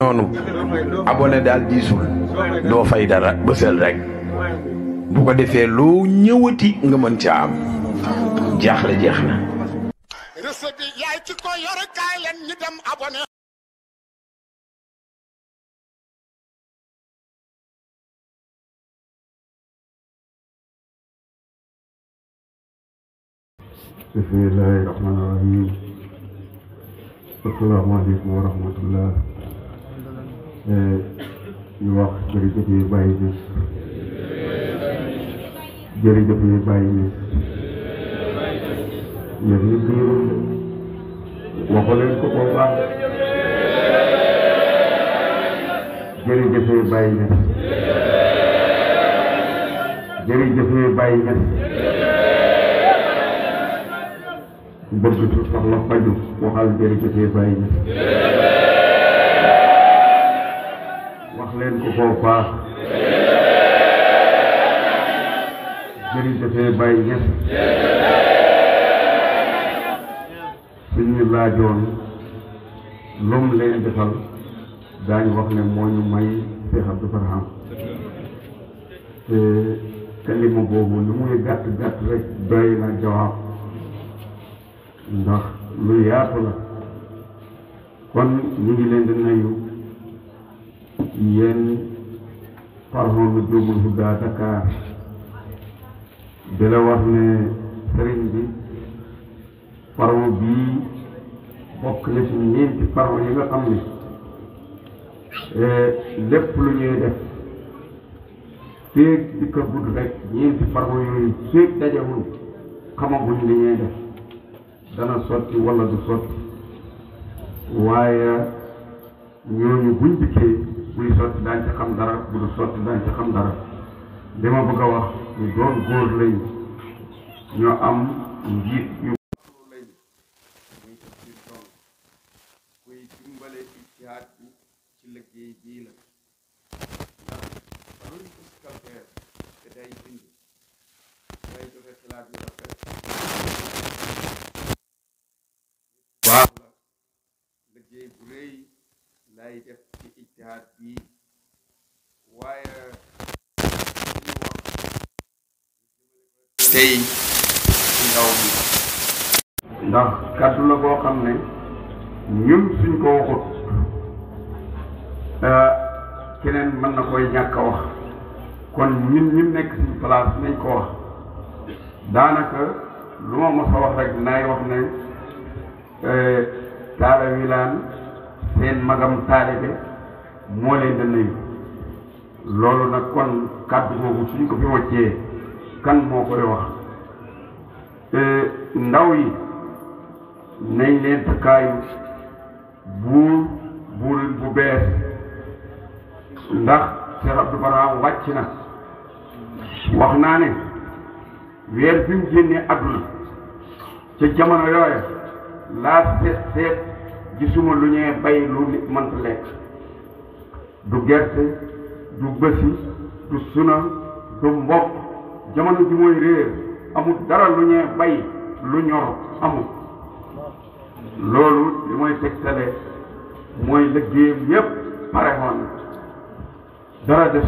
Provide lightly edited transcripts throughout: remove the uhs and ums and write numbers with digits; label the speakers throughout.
Speaker 1: noonu abonné daal diisul doo fay dara bësal rek bu ko defee loo ñëwati nga mën ca am jaaxle jeex na.
Speaker 2: recette bi yaay ci ko yor kaay leen ñu dem abonné.
Speaker 3: bismillahi rahmaani rahim. asalaamaaleykum wa rahmatullah. ñu wax jërëjëf yi Baye Niass jërëjëf yi Baye Niass yéen ñi biirul waxu leen ko bu baax jërëjëf yi Baye Niass jërëjëf yi Baye Niass bëgg su soxla faju waxal jërëjëf yi Baye Niass wax leen ko foofu baax jërëjëf Baye Niass suñu laajoon lum leen defal daañu wax ne moo ñu may Cheikh Abdou Barham te kalima boobu lu muy gàtt gàtt rek doy na jawaab ndax lu yaatu la kon ñu ngi leen di nuyu yéen Parfum Nujumul Huda Dakar di la wax ne sëriñ bi parfum bii bokk na ci ñeenti parfum yi nga xam ne lépp lu ñuy def féeg di ko gudd rek ñeenti parfum yooyu féeg dajewul xamaguñ li ñuy def dana sotti wala du sotti waaye ñooñu buñ dikkee buy sotti daañ ci xam dara bu du sotti daañ ci xam dara li ma bëgg a wax ñu doon góor lañ ñoo am njiit yu lañ muy tafsir doon kuy dimbale ijtihaad bi ci liggéey bii la ndax luñ ko skalpeer te day bind day joxe xilaat yu rafet baax la liggéey bu rëy lay def ci ijtihaad bii waaye ñu wax tey ci ndaw mi ndax kàddu la boo xam ne ñun suñ ko waxut keneen mën na koy ñàkk a wax kon ñun ñu nekk suñ place nañ ko wax daanaka lu ma mos a wax rek naay wax ne Talla Wilane seen magam taalibe moo leen di nuyu loolu nag kon kàddu boobu suñ ko fi wàccee kan moo koy wax ndaw yi nañ leen takkaayu buur bu bees ndax Cheikh Abdou Barham wàcc na wax naa ne weer bi mu génnee àdduna ca jamono yooya laa seet gisuma lu ñuy bay lu nit mënta lekk du gerte du bësi du suna du mboq jamono ji mooy réer amul dara lu ñuy bay lu ñor amul loolu li mooy tegtale mooy liggéeyam yépp pare woon dara des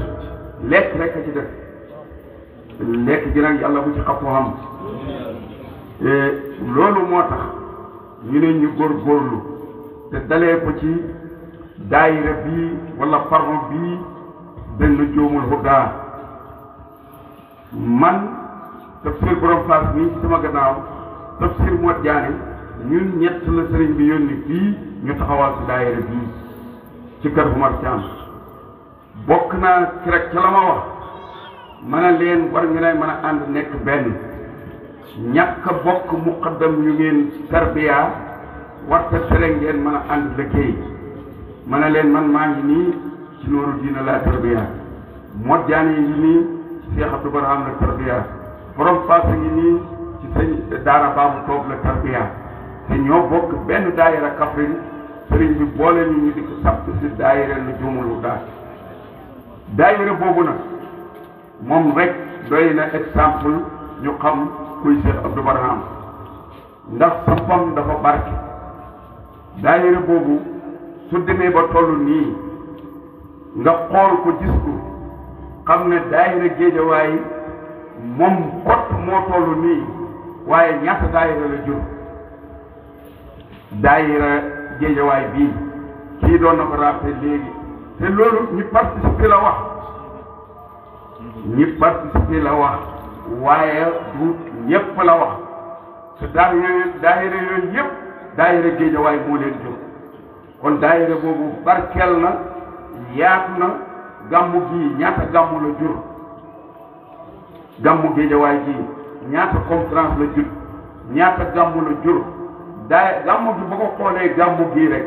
Speaker 3: lekk rek a ci def lekk ji nag yàlla bu ci xapp xam loolu moo tax ñu ne ñu góorgóorlu te dalee ko ci daayira bii wala parfum bii benn Nujumul Huda man tafsir borom faas bi sama gannaaw tafsir moo jaane ñun ñett la sëriñ bi yónni fii ñu taxawal ci daayira bii ci kër Umar Thiam bokk naa ci rek ca la ma wax mën a leen war ngeen a mën a ànd nekk benn ñàkk a bokk muqaddam yu ngeen tarbiya warta tere ngeen mën a ànd liggéey mën a leen man maa ngi nii ci nooru diina la tarbiya moo jaane ngi nii ci Cheikh Abdou Barham la tarbiya borom faasa ngi nii ci sëñ daara baabu toog la tarbiya te ñoo bokk benn daayira Kaffrine sëriñ bi boole ñu di ko sapp si daayira Nujumul Huda daayira boobu nag moom rek doy na exemple ñu xam kuy Cheikh Abdou Barham ndax sampam dafa barke daayira boobu su demee ba toll nii nga xool ko gis ko xam ne daayira Géejawaay moom kott moo toll nii waaye ñaata daayira la jur daayira Géejawaay bii kii doon na ko rappelé léegi te loolu ñi participer la wax waaye du ñépp la wax te daayira yooyu yépp daayira Géejawaay moo leen jur kon daayira boobu barkeel na yaatu na gàmmu gii ñaata gàmmu la jur gàmmu Géejawaay gii ñaata conférence la jur ñaata gàmmu la jur gàmmu gi ba ko xoolee gàmmu gii rek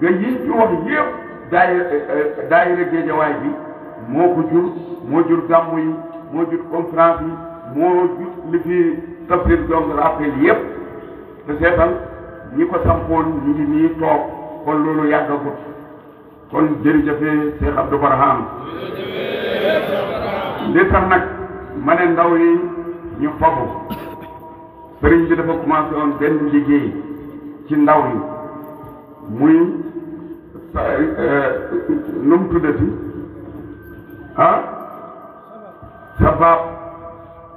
Speaker 3: nga yiñ ci wax yépp daayira Géejawaay bi moo ko jur moo jur gàmmu yi moo jur conférence yi moo jur li fi tafsir donc rappel yépp te seetal ñi ko sampoon ñi ngi nii toog kon loolu yàggagut kon jërëjëfe Cheikh Abdou Barham li tax nag ma ne ndaw yi ñu fabu sëriñ bi dafa commencé woon benn liggéey ci ndaw yi muy nu mu tuddati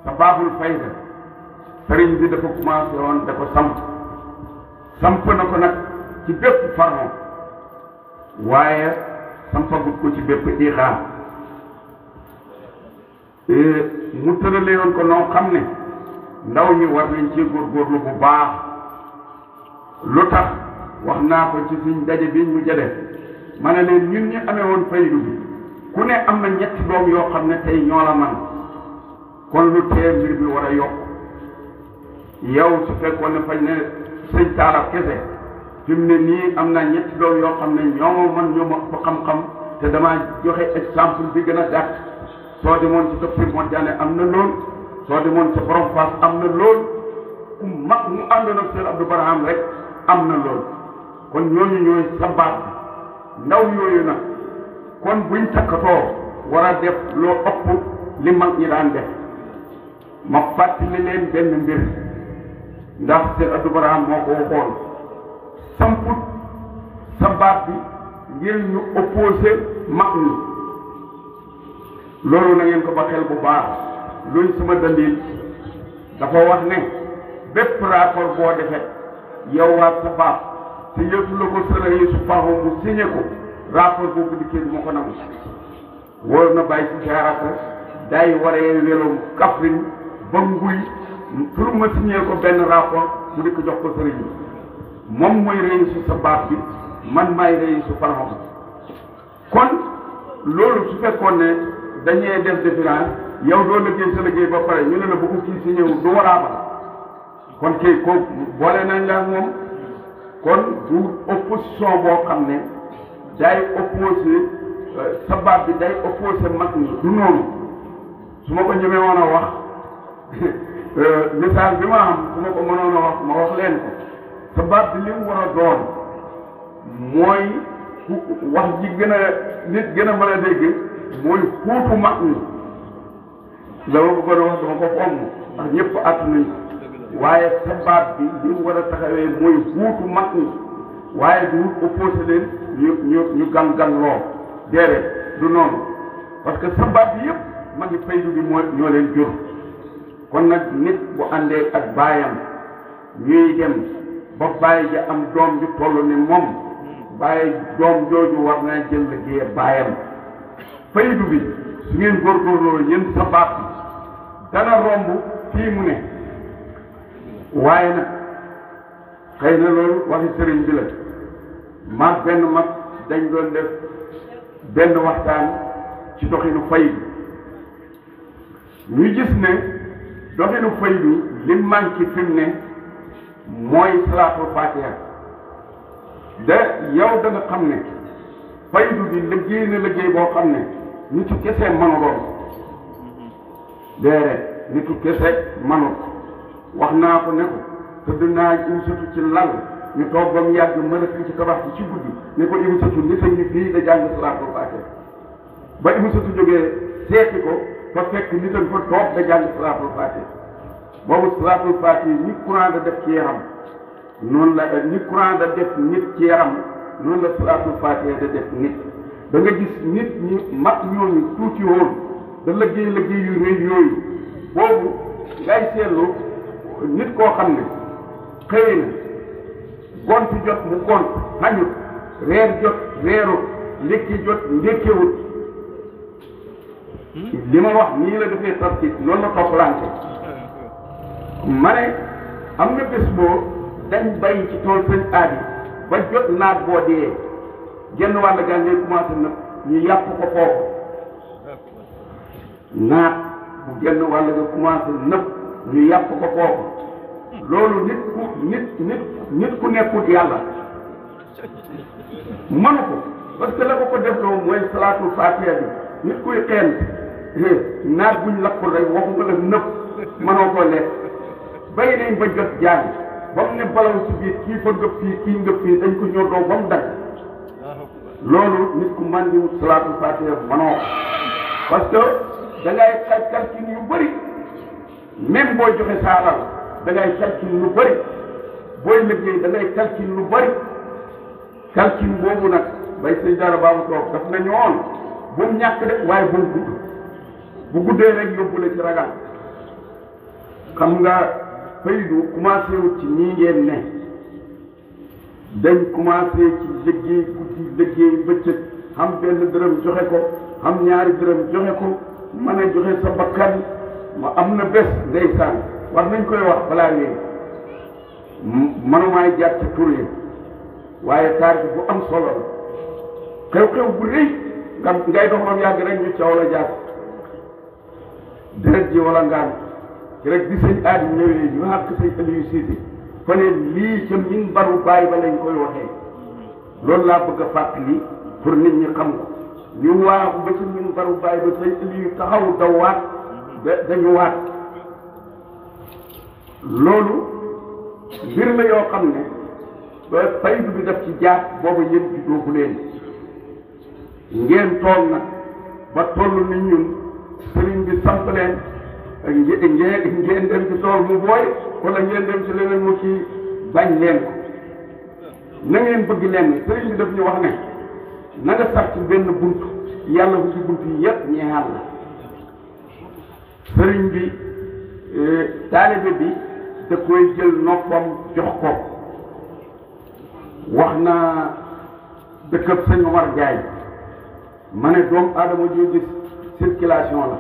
Speaker 3: sababul fayda sëriñ bi dafa commencé woon da ko samp na ko nag ci bépp farno waaye sampagut ko ci bépp ixaar mu tëralee woon ko noo xam ne ndaw ñi war nañ ci góorgóorlu bu baax lu tax wax naa ko ci suñ daje bi ñu jëlee ma ne leen ñun ñi amee woon faydu bi ku ne am na ñetti doom yoo xam ne tey ñoo la man kon lu tee mbir bi war a yokk yow su fekkoon ne fañ ne sëñ Taalab kese fi mu ne nii am na ñetti doom yoo xam ne ñoo man ñoo ma ko xam-xam te damaa joxe exemple bi gën a gàtt soo demoon ci tafsir moo jaane am na lool soo demoon ci borom Fass am na lool ku mag mu àndoon ak Cheikh Abdou Barham rek am na lool kon ñooñu ñooy sabaat ndaw yooyu nag kon buñ takkatoo war a def loo ëpp li mag ñi daan def ma fàttali leen benn mbir ndax Cheikh Abdou Barham moo ko waxoon samput sabaat bi ngir ñu opposé mag ñi loolu na ngeen ko ba xel bu baax luy sama dalil dafa wax ne bépp rapport boo defee yow waa sabaat te yëtu la ko sëra yi su faxoo mu signé ko rapport boobu dikkee du ma ko nangu wóor na bàyyi si jaarata day waree weloom Kaffrine ba nguy pour ma signé ko benn rapport mu di ko jox ko sëriñ bi moom mooy réyi su sabaat bi man maay réyi su faxoo kon loolu su fekkoon ne dañuy def différence yow doo liggéey sa liggéey ba pare ñu ne la bu ko kii signé wu du waraabal kon kii ko boole nañ la moom kon du opposition boo xam ne day opposé sabaat bi day opposé mag ñi du noonu su ma ko ñemee woon a wax message bi ma am su ma ko mënoon a wax ma wax leen ko sabaat bi li mu war a doon mooy wax ji gën a nit gën a mën a dégg mooy xuutu mag ñi la ma bëggoon a wax dama ko fomm ndax ñëpp àtt nañ waaye sabaat bi li mu war a taxawee mooy xuutu mag ñi waaye du opposé leen ñu gan loo déedéet du noonu parce que sabaat bi yëpp ma ngi faydu bi ñoo leen jur kon nag nit bu àndee ak baayam ñuy dem ba bàyyi ja am doom ju toll ni moom bàyyi doom jooju war naa jël liggéey baayam faydu bi su ngeen góorgóorloo yéen sabaat bi dana romb fii mu ne waaye nag xëy na loolu waxi sëriñ bi la maag benn mag dañ doon def benn waxtaan ci doxinu faydu ñu gis ne doxinu faydu li manqué fi mu ne mooy salaatul fatiha da yow da nga xam ne faydu bi liggéey na liggéey boo xam ne nitu kese manu doon déedéet nitu kese manu wax naa ko ne ko tëdd naa imsatu ci lal ñu toog ba mu yàgg mën a fii ci tabax bi ci guddi ne ko imsatu nit a ngi fii da jàng salaatul fatiha ba imsatu jógee seeti ko fa fekk nit a fa toog da jàng salaatul fatiha boobu salaatul fatiha ni courant da def ci yaram noonu la ni courant da def nit ci yaram noonu la salaatul faatiha da def nit da nga gis nit ñi mag ñooñu tuuti woon da liggéey liggéey yu rëy yooyu boobu ngay seetlu nit koo xam ne xëy na gont jot mu gont xañut reer jot reerut ndékki jot ndékkewut li ma wax nii la defee tartib noonu la toppalante ma ne am na bés boo dañ bay ci tool sëñ aadi ba jot naat boo dee genn wàll gaa ngay commencé nag ñu yàpp ko foofu naat bu genn wàll nga commencé nëb ñu yàpp ko foofu loolu nit ku nekkul yàlla mënu ko parce que la ko def loo mooy salaatul faatiha bi nit kuy xeen naat buñ lakkul rek waxuma la nëb mënoo ko lekk bay nañ ba jot jaay ba mu ne balaw ci biir kii fa ngëp fii kii ngëp fii dañ ko ñoo doo ba mu dagg loolu nit ku man di wut salaatul faatiha mënoo parce que da ngay calcul yu bëri même booy joxe sa alal da ngay calcul lu bëri booy liggéey da ngay calcul lu bëri calcul boobu nag bay sëñ dara baabu toog daf na ñoon bu mu ñàkk de waaye bu mu gudd bu guddee rek yóbbu la ci ragal xam nga faydu commencé wut ci ñii ngeen ne dañ commencé ci liggéey guddi liggéey bëccëg xam benn dërëm joxe ko xam ñaari dërëm joxe ko mën a joxe sa bakkan ma am na bés ndeysaan war nañ koy wax balaa yéen manumaay jàpp ci tur yi waaye taarix bu am solo la xew-xew bu rëy nga ngay doxoon yàgg rek ñu caw la jàpp deret ji wala ngaan ci rek di sëñ aadi ñëwee ñu xàq sëñ Aliou Cissé fa ne lii ca min baru bàyyi ba lañ koy waxee loolu laa bëgg a fàttali pour nit ñi xam ko ñu waaxu ba ci min baru bàyyi ba sëñ Aliou taxaw daw waat dañu waat loolu mbir la yoo xam ne ba faydu bi def ci jaar booba yéen ci doogu leen ngeen toog nag ba toll ni ñun sëriñ bi samp leen ngeen dem ci tool mu booy wala ngeen dem ci leneen mu ci bañ leen ko na ngeen bëgg leen sëriñ bi daf ñu wax ne na nga sax ci benn bunt yàlla bu ci bunt yi yëpp ñeexal la sëriñ bi taalibe bi da koy jël noppam jox ko wax na dëkkab sëñ Omar Jaay ma ne doomu aadama joo gis circulation la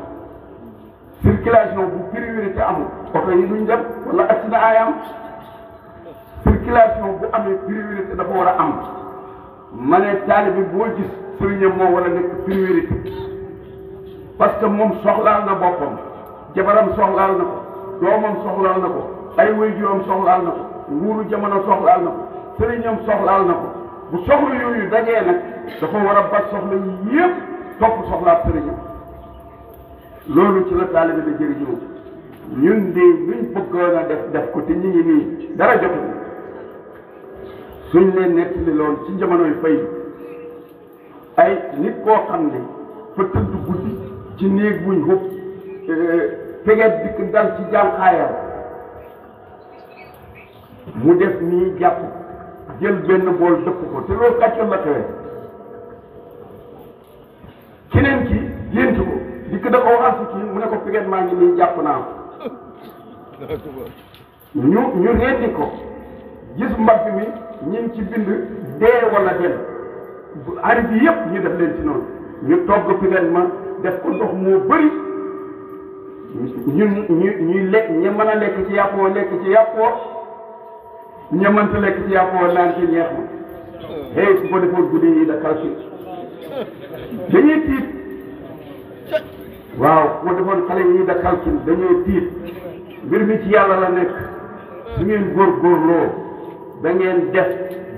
Speaker 3: circulation bu priorité amul oto yi duñ dem wala accident ay am circulation bu amee priorité dafa war a am ma ne taalibe boo gis sëriñam moo war a nekk priorité parce que moom soxlaal na boppam jabaram soxlaal na ko doomam soxlaal na ko ay waajuram soxlaal na ko nguuru jamono soxlaal na ko sëriñam soxlaal na ko bu soxla yooyu dajee nag dafa war a ba soxla yi yëpp topp soxlaat sëriñam loolu ci la taalibe da jëriñoo ñun de luñ bëggoon a def ko te ñu ngi nii dara jotul suñ leen nettali loolu ci jamonoy fay ay nit koo xam ne fa tëdd guddi ci néeg buñ xub teget dikk dal ci jànqaayam mu def nii jàpp jël benn bool dëpp ko te loolu kàccoon la xewee keneen ki gént ko dikk da ko waxal si kii mu ne ko teget maa ngi nii jàpp naa ko ñu reeti ko gis mbagg mi ñu ngi ci bind dee wala dem arif yi yëpp ñu def leen ci noonu ñu togg teget ma def ko ndox moo bëri ñuy lekk ña mën a lekk ci yàppoo ña mënta lekk ci yàppoo naan ci ñeex ma hey su ko defoon guddi yi da calcul dañuy tiit waaw su ko defoon xale yi da calcul dañuy tiit mbir mi ci yàlla la nekk su ngeen góorgóorloo da ngeen def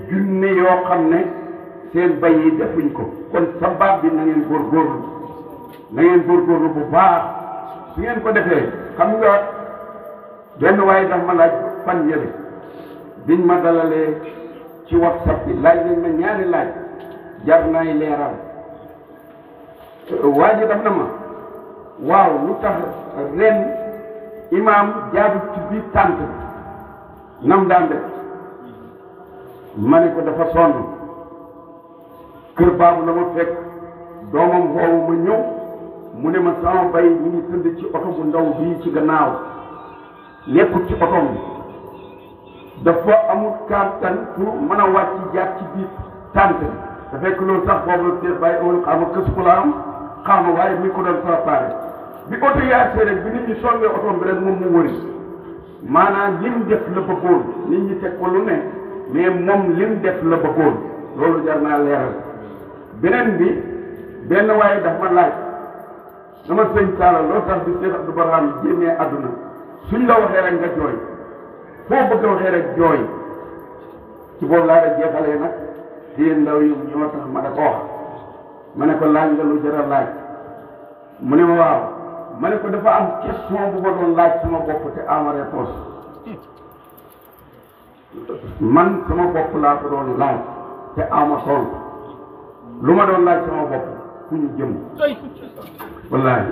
Speaker 3: junne yoo xam ne seen bay yi defuñ ko kon sabab bi na ngeen góorgóorlu bu baax su ngeen ko defee xam nga benn waaye daf ma laaj fan yële biñ ma dalalee ci WhatsApp bi laaj nañ ma ñaari laaj jar naay leeral waa ji daf na ma waaw lu tax ren imaam jaadu ci biir tànt bi nam daan def ma ne ko dafa sonn kër baabu la ma fekk doomam woowu ma ñëw mu ne ma sama bay ñu ngi tëdd ci oto bu ndaw bii ci gannaaw nekkul ci otom bi dafa amul kàttan pour mën a wàcc jaar ci biir tànt da fekk loolu sax boobu la Cheikh Baye Awal xaama kës ku la am xaama waaye mi ko doon préparé bi oto yaasee rek bi nit ñi songee otom bi rek moom mu wëri maanaam lim def la bëggoon nit ñi teg ko lu ne mais moom lim def la bëggoon loolu jar naa leeral beneen bi benn waaye daf ma laaj dama sëñ Talla loo tax bi Cheikh Abdou Barham génnee àdduna suñ la waxee rek nga jooy foo bëgg a waxee rek jooy ci boobu laa da jeexalee nag téye ndaw yi ñoo tax ma da ko wax ma ne ko laaj nga lu jar a laaj mu ne ma waaw ma ne ko dafa am question bu ma doon laaj sama bopp te ama réponse man sama bopp laa ko doon laaj te ama tontu lu ma doon laaj sama bopp fu ñu jëm wallaahi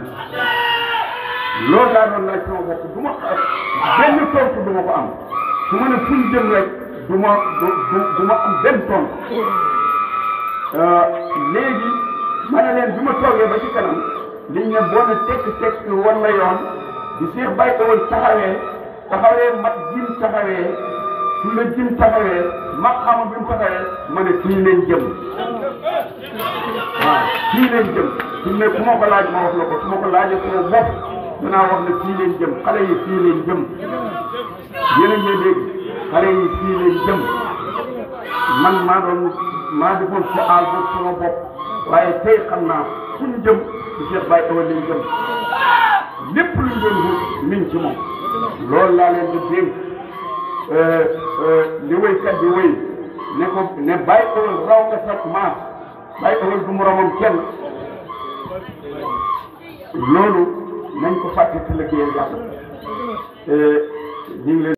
Speaker 3: loolu daa doon laaj sama bopp du ma benn tontu du ma ko am su ma ne fu ñu jëm rek du ma am benn tontu léegi ma ne leen bi ma toogee ba ci kanam liñ ne boo ne tekk war la yoon di Cheikh Baye Awal taxawee mat jim taxawee su la jim taxawee ma xama bi mu taxawee ma ne fii leen jëm waaw fii leen jëm su ne ku ma ko laaj ma wax la ko su ma ko laajee sama bopp danaa wax ne fii leen jëm xale yi fii leen jëm yéen a ngi dégg xale yi fii leen jëm man maa defoon sa aal boobu sama bopp waaye tey xam naa fu ñu jëm ci Cheikh Baye Awal leen jëm lépp lu ñu doon wut min ci moom loolu laa leen di dénk li waykat bi wéy ne ko ne Baye Awal raw nga sa maas Baye Awal du moromam kenn loolu nañ ko fàtte ci liggéeyal yàlla ñu ngi leen